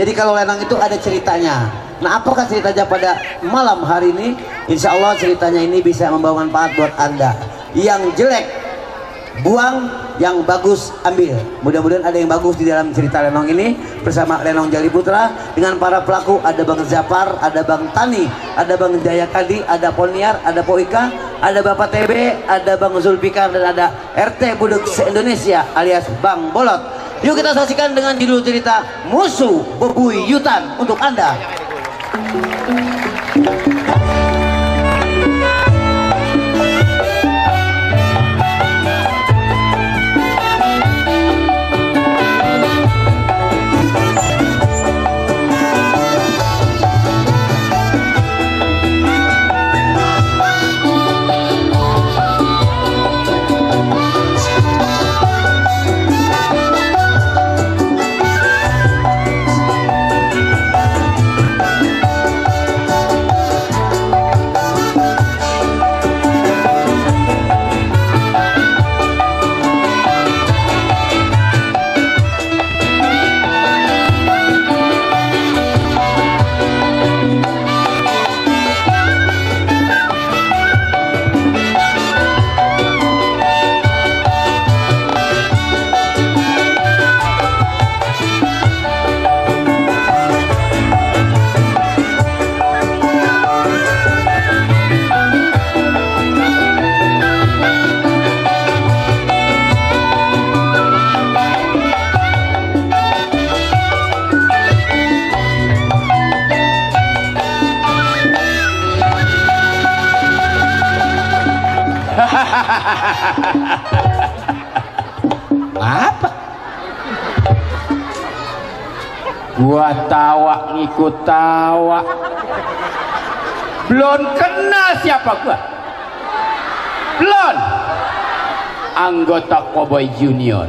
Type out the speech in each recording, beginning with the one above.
Jadi kalau lenong itu ada ceritanya. Nah, apakah ceritanya pada malam hari ini? Insya Allah ceritanya ini bisa membawa manfaat buat Anda. Yang jelek buang, yang bagus ambil. Mudah-mudahan ada yang bagus di dalam cerita lenong ini bersama Lenong Jali Putra dengan para pelaku. Ada Bang Zapar, ada Bang Tani, ada Bang Jayakadi, ada Poniar, ada Poika, ada Bapak TB, ada Bang Zulfikar, dan ada RT Budeg se-Indonesia alias Bang Bolot. Yuk kita saksikan dengan judul cerita Musuh Bebuyutan untuk Anda. Apa? Gua tawa ngikut tawa. Belum kenal siapa gua. Belum. Anggota Cowboy Junior.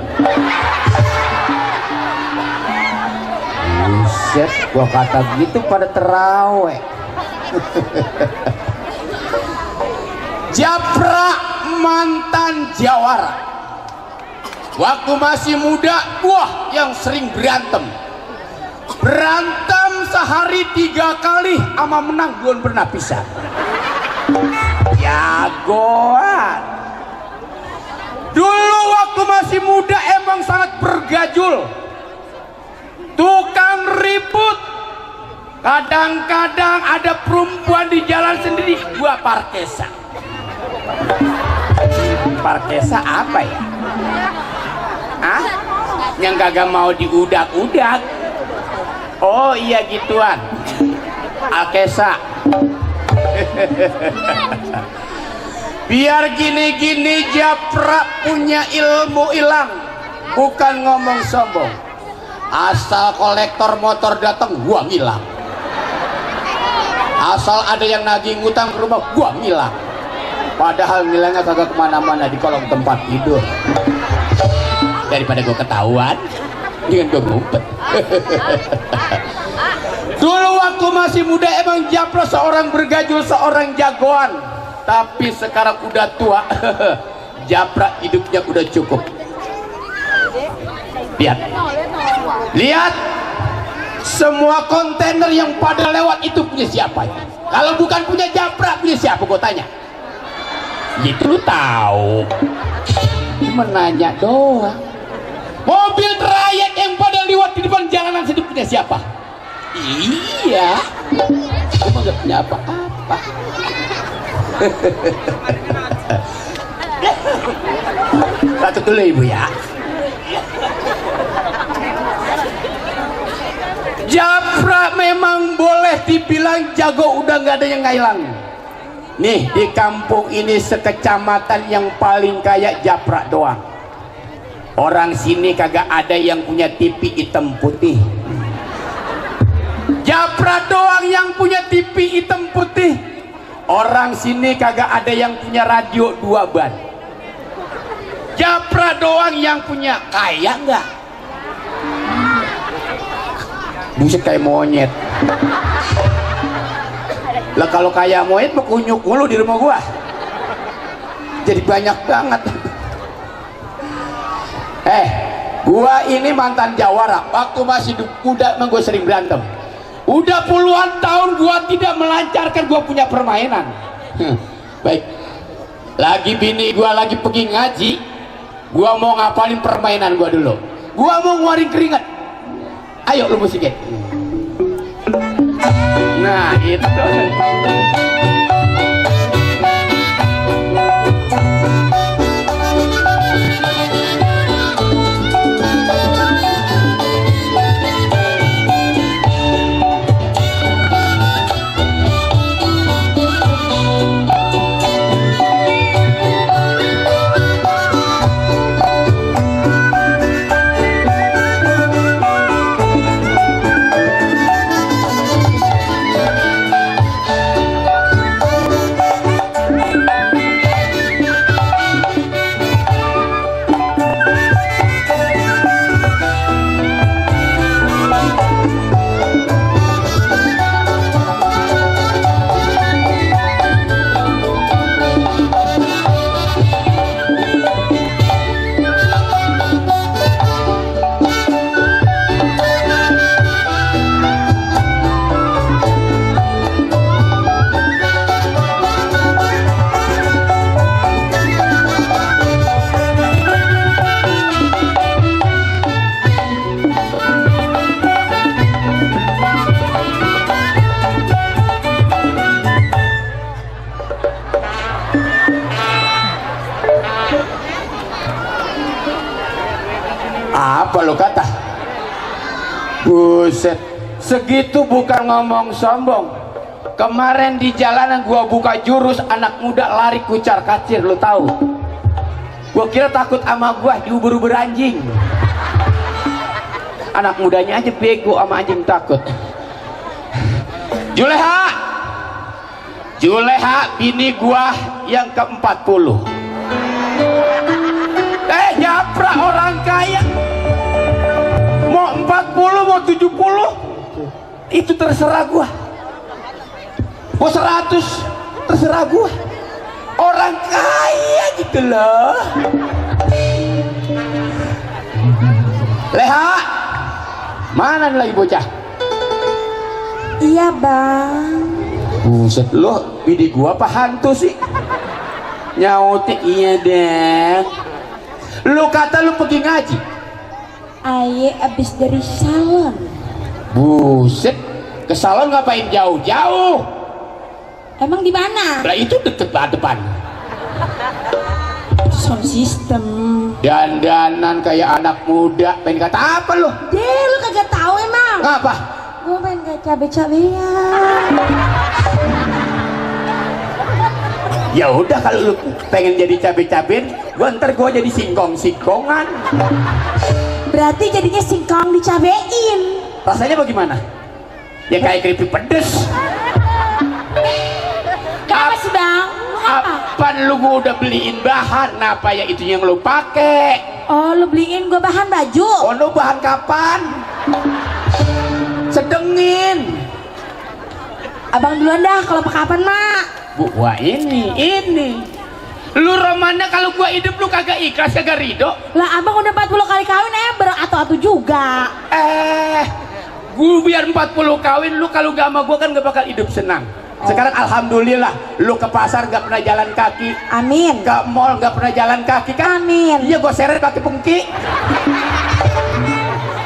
Buset, gua kata gitu pada terawih. Japra mantan jawara. Waktu masih muda, gua yang sering berantem sehari 3 kali, ama menang belum pernah pisah. Jagoan. Dulu waktu masih muda emang sangat bergajul, tukang ribut. Kadang-kadang ada perempuan di jalan sendiri, gua parkesa. Parkesa apa ya? Hah? Yang kagak mau diudak-udak. Oh iya gituan. Alkesa. Biar gini-gini Japra punya ilmu hilang, bukan ngomong sombong. Asal kolektor motor datang, gua ngilang. Asal ada yang nagih ngutang ke rumah, gua ngilang. Padahal ngilangnya kagak kemana-mana, di kolong tempat tidur. Daripada gue ketahuan, dengan gue ngumpet. Dulu waktu masih muda emang Japra seorang bergajul, seorang jagoan. Tapi sekarang udah tua, Japra hidupnya udah cukup. Lihat, semua kontainer yang pada lewat itu punya siapa ya? Kalau bukan punya Japra, punya siapa gue tanya? Itu lu tahu, cuma nanya doang. Mobil trayek yang pada lewat di depan jalanan situ punya siapa? Iya, cuma gak punya apa-apa. Satu dulu ibu ya. Japra memang boleh dibilang jago, udah nggak ada yang ngailang. Nih di kampung ini sekecamatan yang paling kaya Japra doang. Orang sini kagak ada yang punya TV hitam putih. Japra doang yang punya TV hitam putih. Orang sini kagak ada yang punya radio 2 ban. Japra doang yang punya. Kaya nggak? Buset kayak monyet. Lah kalau kayak monyet mau kunyuk mulu di rumah gua. Jadi banyak banget. Gua ini mantan jawara. Waktu masih muda emang gua sering berantem. Udah puluhan tahun gua tidak melancarkan gua punya permainan. Baik. Lagi bini gua lagi pergi ngaji. Gua mau ngapalin permainan gua dulu. Gua mau ngeluarin keringat. Ayo lu musikin. Nah, itu. Apa lo kata? Buset, segitu bukan ngomong sombong. Kemarin di jalanan gua buka jurus, anak muda lari kucar kacir, lo tahu? Gua kira takut sama gua diubur-ubur anjing. Anak mudanya aja bego sama anjing takut. Juleha, Juleha bini gua yang ke-40. Japra orang kaya mau 40 mau 70 itu terserah gua, mau 100 terserah gua, orang kaya gitu loh. Leha, mana nih lagi bocah? Iya bang. Buset, lo bini gua apa hantu sih? Nyautik. Iya deh. Lu kata lu pergi ngaji? Aye abis dari salon. Buset, ke salon ngapain jauh-jauh? Emang di mana? Lah itu deket banget depan. Sound system. Dandanan kayak anak muda. Pengen kata apa lu? Deh lu kagak tahu emang. Apa? Gue pengen kayak cabe-cabean. Ya udah kalau lu pengen jadi cabe-cabean, gua ntar gua jadi singkong-singkongan. Berarti jadinya singkong dicabein. Rasanya bagaimana? Ya kayak keripik pedes. Kenapa sih bang? Lu apa? Apaan lu gua udah beliin bahan? Apa ya itu yang lu pakai? Oh lu beliin gue bahan baju. Oh lu bahan kapan? Sedengin. Abang duluan dah kalau kapan mak. Wah ini lu romannya kalau gua hidup lu kagak ikhlas kagak ridho. Lah abang udah 40 kali kawin beratu-atu juga. Gua biar 40 kawin lu kalau gak sama gua kan gak bakal hidup senang. Sekarang alhamdulillah lu ke pasar gak pernah jalan kaki. Amin. Ke mall gak pernah jalan kaki kan? Amin. Iya gua seret pakai pengki.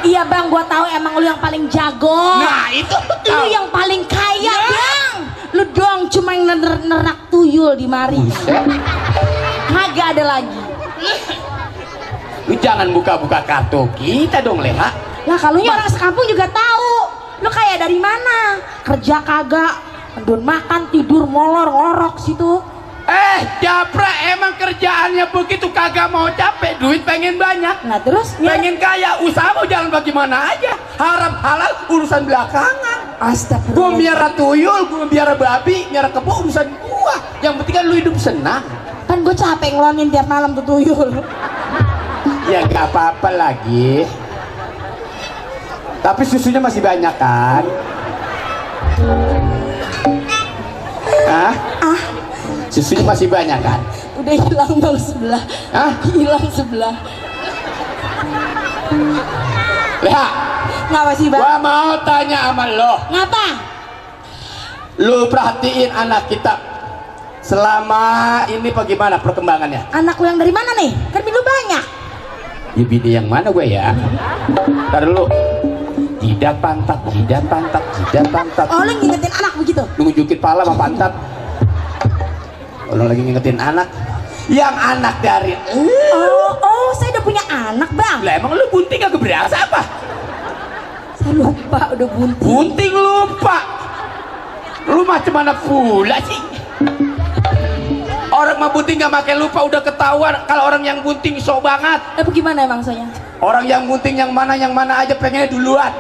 Iya bang, gua tahu emang lu yang paling jago. Nah itu lu yang paling kaya bang. Lu doang cuma yang nerak tuyul di mari. Kagak ada lagi. Lu jangan buka-buka kartu kita dong Leha. Lah kalunya orang sekampung juga tahu. Lu kaya dari mana? Kerja kagak, ndon makan tidur molor ngorok situ. Japra emang kerjaannya begitu, kagak mau capek, duit pengen banyak. Nah terus pengen kaya, usaha mau jalan bagaimana aja, haram halal urusan belakangan. Astagfirullah. Gua miara tuyul, gua miara babi, miara kebo urusan gua. Yang penting kan lu hidup senang. Kan gue capek ngelonin tiap malam tuh tuyul. Ya gak apa-apa lagi. Tapi susunya masih banyak kan? Susunya masih banyak kan? Udah hilang bang sebelah. Hah? Hilang sebelah. Leha, Ngapa sih bang? gua mau tanya sama lo. Ngapa? Lu perhatiin anak kita selama ini bagaimana perkembangannya? Anak lu yang dari mana nih? Kan bini lu banyak. Ya bini yang mana gue ya? Ntar dulu. Jidat pantat, jidat pantat, jidat pantat. Oh lu ngingetin anak begitu? Lu nunjukin pala sama pantat. Lu lagi ngingetin anak. Yang anak dari Oh, saya udah punya anak bang. lah emang lu bunting agak berasa apa? Saya lupa udah bunting. Bunting lupa. Lu macam mana pula sih? Orang mah bunting gak makin lupa udah ketahuan. Kalau orang yang bunting sok banget. Gimana emang saya? Orang yang bunting yang mana aja pengennya duluan.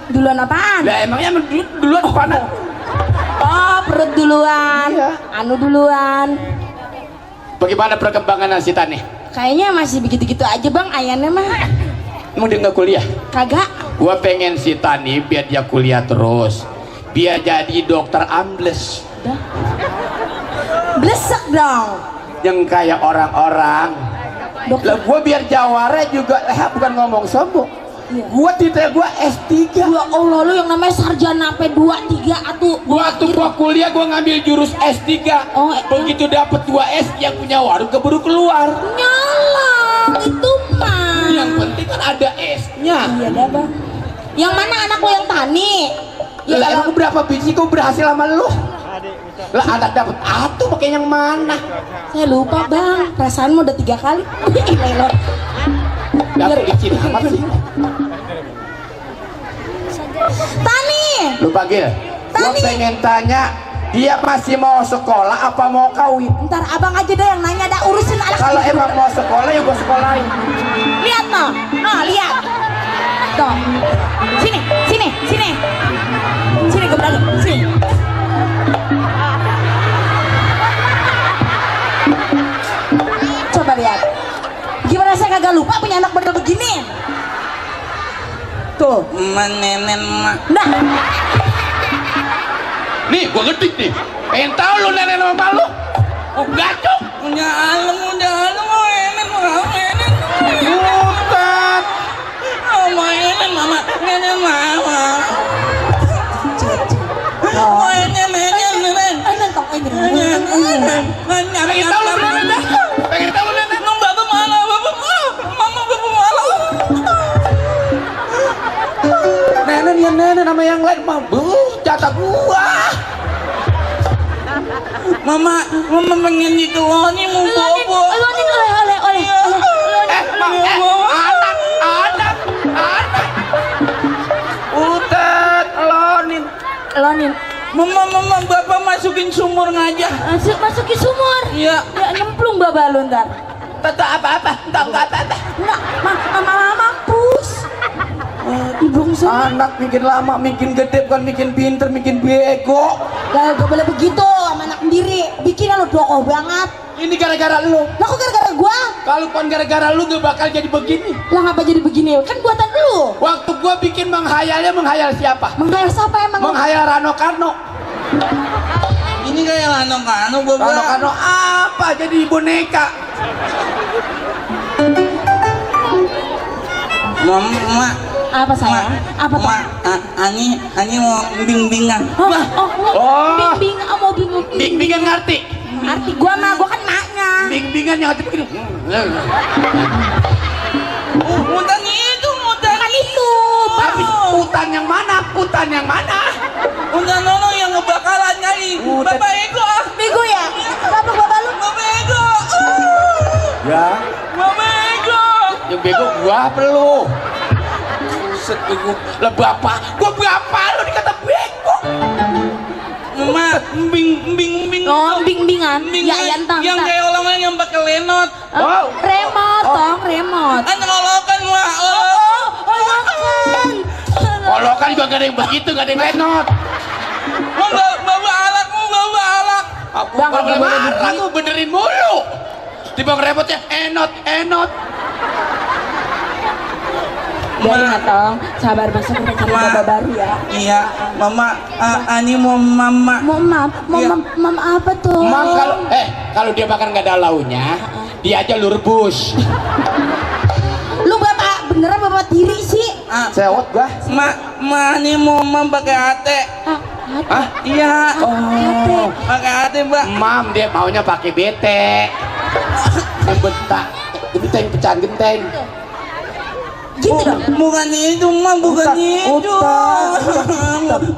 Duluan apaan? Lah emangnya duluan mana? Oh perut duluan. Iya. Anu duluan. Bagaimana perkembangan si Tani? Kayaknya masih begitu-gitu aja bang. Ayahnya mah Emang dia nggak kuliah? kagak. Gua pengen si Tani biar dia kuliah terus. Biar jadi dokter ambles. Udah. Blesek dong. Yang kayak orang-orang. Dokter. Lah gua biar jawara juga, bukan ngomong sombong. Iya. Gua gua S3. Ya Allah lu yang namanya sarjana sampai 2, 3 atuh. Waktu gua kuliah gua ngambil jurus S3. Oh, begitu dapet 2 S yang punya warung keburu keluar. Nyolong itu mah. Yang penting kan ada S-nya. Iya dah bang. Yang mana anak lu yang Tani? Ya Lah kalau emang berapa biji gua berhasil sama lu? Lah anak dapet atuh pakai yang mana? saya lupa bang. Perasaanmu udah 3 kali. Lelo. Dapet licin amat sih. Tani. Lu panggil. Gua Tani. pengen tanya, dia masih mau sekolah apa mau kawin? Ntar abang aja deh yang nanya, dah urusin anak. Kalau emang mau sekolah ya gua sekolahin. Lihat no, lihat. Tuh. Sini, sini, sini. Sini gue berani, sini. Coba lihat. Gimana saya kagak lupa punya anak bener begini? Tuh. Menenen mak. Nah, Nih, gua ngedik nih. Pengen tahu lu nenek sama lu? Oh, gacok. Udah alem enen Bukan. enen mama nenen mama. oh. Enen Ini tong ini. Pengen tahu lu nenek? Pengen tahu lu nenek? Bapak mana mama bapak mana. Nenek ya nenek nama yang lain mah jatah gua. Mama pengen dikeloni mau bobo. Lonin oleh. Anak. Utet, lonin. Lonin. Mama bapak masukin sumur ngajak. Masukin sumur. Iya. Ya nyemplung babak lu ntar. Tata apa? Tahu nggak tata? Enggak, mampus. Ibung semua. Anak bikin lama, bikin gede, bukan bikin pinter, bikin bego. Gak boleh begitu sama anak sendiri. Bikin lu dokoh banget. Ini gara-gara lu. Lah kok gara-gara gua? Kalau bukan gara-gara lu gak bakal jadi begini. Lah ngapa jadi begini? Kan buatan lu. Waktu gua bikin menghayalnya, menghayal siapa? Menghayal siapa emang? Menghayal Rano Karno. Ini kayak lano-kano Rano bapak. Karno apa? Jadi boneka. Mama. Apa sayang? Apa Ma, tuh? ani mau bimbingan. Bing-bing, mau bingung. Bing-bingan ngerti? Arti gua kan maknya. Bing-bingan yang hati begini. Mutan itu. Kan itu. Tapi hutan yang mana? Hutan yang mana? Udah nolong yang ngebakalan nyari. Udah. Bapak Ego. Bego ya? Bapak lu? Bapak Ego. Ya. Bapak Ego. Yang bego gua apa lu? Lah bapak, gua berapa lu dikata bego? Mama, bing. Oh, bing-bingan. Ya, entang. Yang kayak orang yang pakai lenot. Oh. Remote. Kan ngolokan wah. Kan. Kalau kan juga gak ada yang begitu, gak ada yang lenot. Bawa alak. Aku Bang, kalau nggak boleh marah tuh benerin mulu. Tiba repotnya enot. Biarin atong, sabar besok kita cari babak baru ya. Iya, Mama, ani mau mama. Mam apa tuh? Emang kalau dia makan gak ada launya, dia aja lu rebus. Lu merawat diri sih? Sewot gua. Ma ini mau pakai hati. Hah? Iya. Oh. Pakai hati, Mbak. Mam dia maunya pakai bete. Membentak. Genteng pecahan genteng. Gitu dong. Bukan itu, Ma, bukan itu.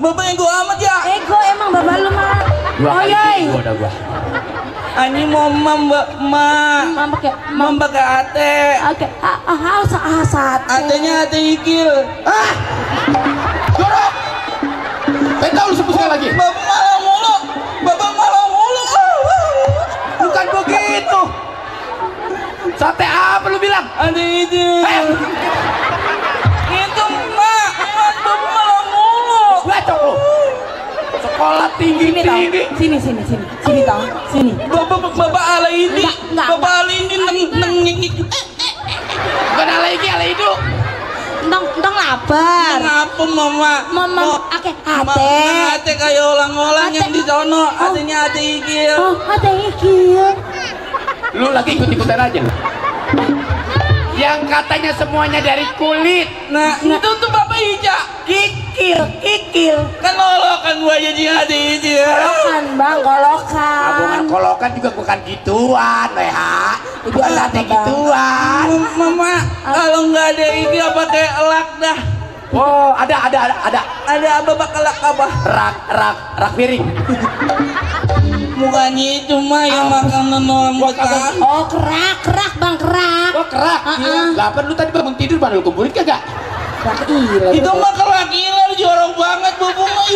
Bapak ego amat ya. Ego emang bapak lu mah. Dua kali Oyoi. ego dah gua. Ini mau pakai hati. Oke. Sate. Hatinya hati ikil. Jorok. Tahu lu sebut sekali lagi. Bapak malah mulu. Bukan begitu. Sate apa lu bilang? Ada itu. Itu, Ma. Bapak malah mulu. Bacok lu. Sekolah tinggi. Sini tau. Sini. Bapak ala ini. Enggak. Bapak ala ini nengik. Bukan ala itu. Entong lapar. Ngapa, Mama? Mama, oke, hati. Hati kayak orang-orang yang di sono. Hatinya hati ikil. Oh, hati ikil. Lu lagi ikut-ikutan aja lu. Yang katanya semuanya dari kulit. Nah, itu tuh Bapak Ija. Kikil. Kan lolokan gua jadi hati ikil. Kolokan bang, kolokan. Abongan kolokan juga bukan gituan, Leha. Bukan Iya, sate Bang. gituan. Mama, kalau nggak ada ikil pakai elak dah. Oh, ada. Ada apa elak apa? Rak piring. Bukannya itu mah yang makanan orang Betawi. Oh, kerak bang, kerak. Oh, kerak. Lah apa lu tadi bangun tidur baru lu kuburin kagak? Itu mah kelak ilar jorok banget Bobo mah.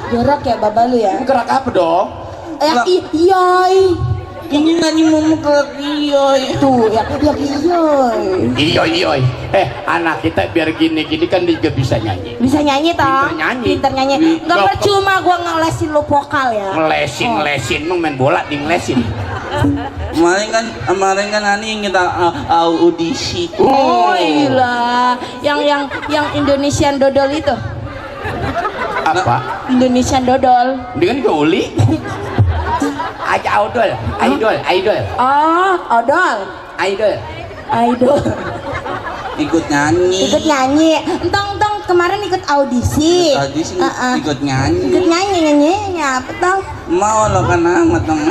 Jorok ya baba lu ya. Itu kerak apa dong? Iyoi. Ini nanya mau kelak iyoy. Tuh, ya iyoi. Iyoi. Anak kita biar gini kan dia juga bisa nyanyi. Bisa nyanyi toh? Pinter nyanyi. Gak percuma gua ngelesin lu vokal ya. Ngelesin lu main bola di ngelesin. Kemarin kan Ani kita audisi. Oh iya, yang Indonesian Dodol itu. Apa? Indonesian Dodol. Dengan Goli. Aja idol. Oh, odol. Idol. Ikut nyanyi. Ikut nyanyi. Entong kemarin ikut audisi. Ikut nyanyi. Ikut nyanyi apa tong? Mau lo kan amat dong.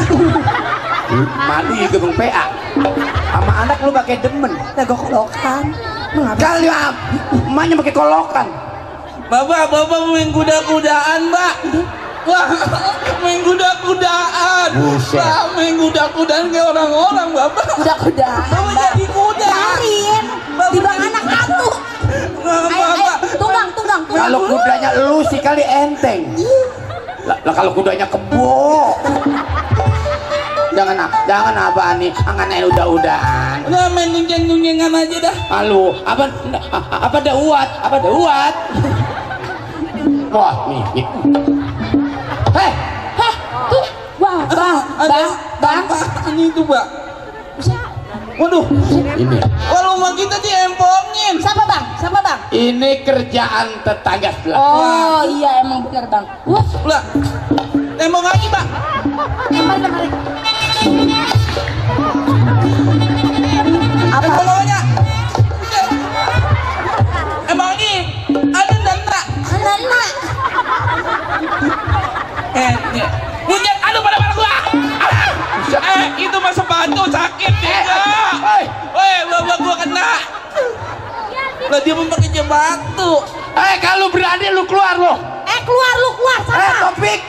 Madu juga bang PA. Sama anak lu pakai demen. Tego kolokan. Kali emaknya pakai kolokan. Bapak main kuda-kudaan, Mbak. Wah, main kuda-kudaan. Buset. Wah, main kuda-kudaan kayak orang-orang, Bapak. Kuda. Bapak jadi kuda. Cariin. Timbang anak atu. Bapak. Tunggang. Kalau kudanya lu sih kali enteng. Lah kalau kudanya kebo. Jangan apa nih, angan udah-udahan. Udah main gunjeng-gunjengan aja dah. Halo, apa ada uat? Wah, nih. Heh, Tuh. Wah, bang. Ini itu, Mbak. Waduh, ini. kalau rumah kita diempongin. Siapa bang? Ini kerjaan tetangga sebelah. Oh iya emang benar bang. Wah, Lah, tembok lagi, Mbak. kemarin. Apa? Temboknya. Emang ini ada dana. Anak. Hujan, aduh pada gua. Itu mah sepatu sakit ya. Bapak gua kena. Lah dia mau pakai batu. Kalau berani lu keluar lo. Keluar sana. Topik,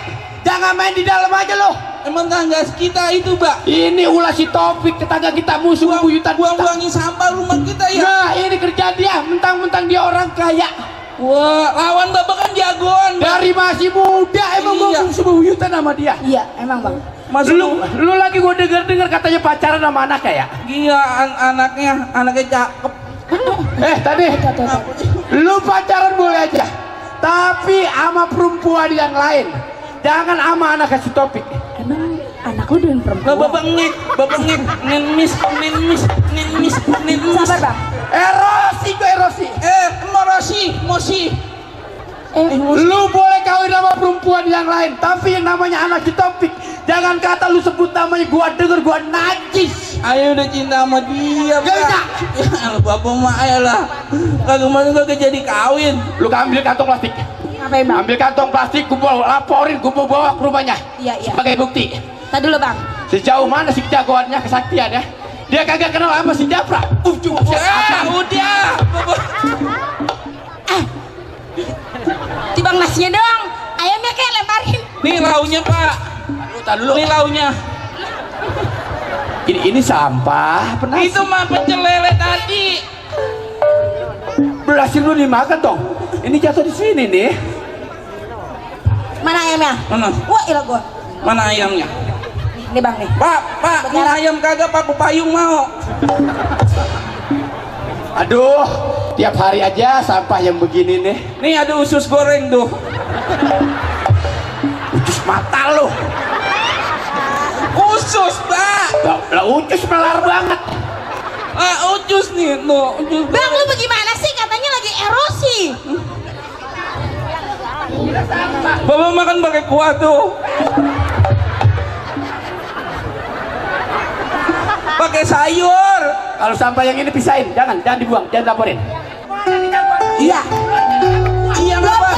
jangan main di dalam aja lo. Emang tangga kita itu, Mbak. Ini ulah si Topik, tetangga kita musuh buyutan. Buang-buangin sampah rumah kita ya. Nah, ini kerja dia, mentang-mentang dia orang kaya. Wah, lawan Bapak kan jagoan, Mbak. Dari masih muda emang Iya. gua musuh buyutan sama dia. Iya emang bang. Lu lagi gua denger katanya pacaran sama anaknya ya? Iya, anaknya cakep. Tadi lu pacaran boleh aja, tapi sama perempuan yang lain, jangan sama anak si Topik. Emang anak lu dengan perempuan? Lah Bapak ngek, nemis. Sabar bang. Erosi. Mosi. Lu boleh kawin sama perempuan yang lain, tapi yang namanya anak si Taufik, jangan kata lu sebut namanya, gua denger gua najis. Ayo udah cinta sama dia, Gak bisa. Ya, bapak mah lah. Kagak mau kagak jadi kawin. Lu ambil kantong plastik. Apa ya bang? Ambil kantong plastik, gua bawa, laporin, gua mau bawa ke rumahnya. Iya. Sebagai bukti. Tadi dulu bang. Sejauh mana sih jagoannya, kesaktian ya? Dia kagak kenal sama si Japra. Udah. Tibang nasinya doang. Ayamnya kayak lemparin. Nih launya pak. Tahan dulu. Nih launya. Ini sampah. Penasi. Itu mah pecel lele tadi. Berhasil lu dimakan dong. Ini jatuh di sini nih. Mana ayamnya? Mana? Wah ilah gua. Mana ayamnya? Nih bang nih. Pak, ini ayam kagak pak, payung mau. Aduh, tiap hari aja sampah yang begini nih. Nih ada usus goreng tuh. Ucus mata lu. Usus pak. Lah ucus melar banget. Usus nih, no. Usus Bang lu bagaimana sih? Katanya lagi erosi. Bapak makan pakai kuah tuh. Pakai sayur. Kalau sampah yang ini pisahin, jangan dibuang, jangan laporin. Iya. Iya nggak pak?